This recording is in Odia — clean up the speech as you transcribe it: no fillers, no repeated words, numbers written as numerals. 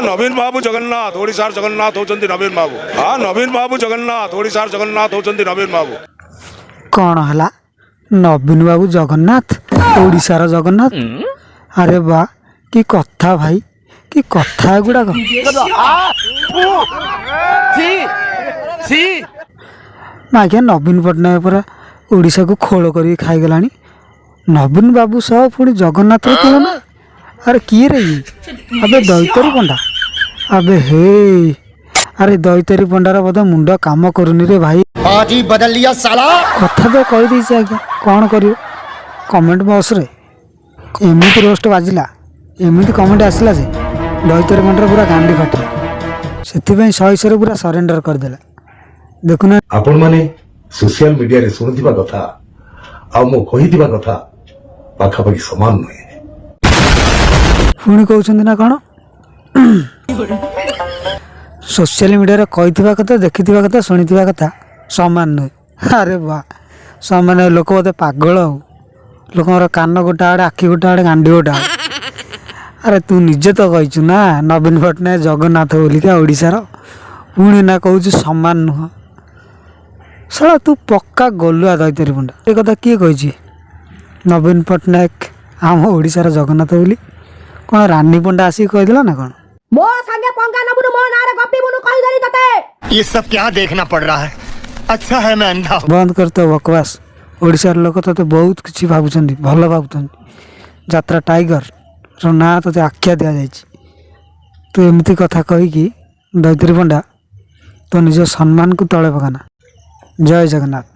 ନବୀନ ବାବୁ ଜଗନ୍ନାଥ, ଓଡ଼ିଶାର ଜଗନ୍ନାଥ ହେଉଛନ୍ତି ନବୀନ ବାବୁ। ହଁ, ନବୀନ ବାବୁ ଜଗନ୍ନାଥ, ଓଡ଼ିଶାର ଜଗନ୍ନାଥ ହେଉଛନ୍ତି ନବୀନ ବାବୁ। କ'ଣ ହେଲା? ନବୀନ ବାବୁ ଜଗନ୍ନାଥ, ଓଡ଼ିଶାର ଜଗନ୍ନାଥ? ଆରେ ବା, କି କଥା ଭାଇ, କି କଥା ଏଗୁଡ଼ାକ! ଆଜ୍ଞା, ନବୀନ ପଟ୍ଟନାୟକ ପରା ଓଡ଼ିଶାକୁ ଖୋଳ କରିକି ଖାଇଗଲାଣି। ନବୀନ ବାବୁ ସହ ପୁଣି ଜଗନ୍ନାଥର ତୁଳନା! ଆରେ, କିଏ ରେ ଇଏ? ଆବେ ଦୈତାରୀ ପଣ୍ଡା, ଆବେ ହେ। ଆରେ, ଦୈତାରୀ ପଣ୍ଡାର ବୋଧେ ମୁଣ୍ଡ କାମ କରୁନି ରେ ଭାଇ। पार्टी बदल लिया साला। କଥା ତ କହିଦେଇଛି ଆଜ୍ଞା, କ'ଣ କରିବ? କମେଣ୍ଟ ବକ୍ସରେ ଏମିତି ରୋଷ୍ଟ ବାଜିଲା, ଏମିତି କମେଣ୍ଟ ଆସିଲା ଯେ ଦୈତାରୀ ପଣ୍ଡାର ପୁରା ଗାଣ୍ଡି ଫାଟିଲା। ସେଥିପାଇଁ ଶହେ ପୁରା ସରେଣ୍ଡର କରିଦେଲା, ଦେଖୁନା। ଆପଣମାନେ ସୋସିଆଲ ମିଡିଆରେ ଶୁଣୁଥିବା କଥା ଆଉ ମୁଁ କହିଥିବା କଥା ପାଖାପାଖି ସମାନ ନୁହେଁ। ପୁଣି କହୁଛନ୍ତି ନା କ'ଣ, ସୋସିଆଲ ମିଡ଼ିଆରେ କହିଥିବା କଥା, ଦେଖିଥିବା କଥା, ଶୁଣିଥିବା କଥା ସମାନ ନୁହେଁ। ଆରେ ବା, ସମାନ। ଲୋକ ବୋଧେ ପାଗଳ। ଆଉ ଲୋକଙ୍କର କାନ ଗୋଟା ଆଡ଼େ, ଆଖି ଗୋଟା ଆଡ଼େ, ଗାଣ୍ଡି ଗୋଟା ଆଡ଼େ। ଆରେ, ତୁ ନିଜେ ତ କହିଛୁ ନା ନବୀନ ପଟ୍ଟନାୟକ ଜଗନ୍ନାଥ ବୋଲିକା ଓଡ଼ିଶାର, ପୁଣି ନା କହୁଛୁ ସମାନ ନୁହଁ। ଶଳା, ତୁ ପକ୍କା ଗଲୁଆ ଦୈତାରୀ ପଣ୍ଡା। ଏ କଥା କିଏ କହିଛି, ନବୀନ ପଟ୍ଟନାୟକ ଆମ ଓଡ଼ିଶାର ଜଗନ୍ନାଥ ବୋଲି? କ'ଣ ରାନୀ ପଣ୍ଡା ଆସିକି କହିଦେଲା ନା କ'ଣ? ମୋ ସାଙ୍ଗେ ପଙ୍ଗା ନବୁନୁ, ମୋ ନାଁରେ ଗପିବୁନୁ, କହିଦେଲି ତତେ। ये सब क्या देखना पड़ रहा है? अच्छा है मैं अंधा हूँ। ବନ୍ଦ କର ତୋ ବକବାସ। ଓଡ଼ିଶାର ଲୋକ ତୋତେ ବହୁତ କିଛି ଭାବୁଛନ୍ତି, ଭଲ ଭାବୁଛନ୍ତି। ଯାତ୍ରା ଟାଇଗରର ନାଁ ତୋତେ ଆଖ୍ୟା ଦିଆଯାଇଛି। ତୁ ଏମିତି କଥା କହିକି ଦୈତାରୀ ପଣ୍ଡା ତୋ ନିଜ ସମ୍ମାନକୁ ତଳେ ପକାନା। ଜୟ ଜଗନ୍ନାଥ।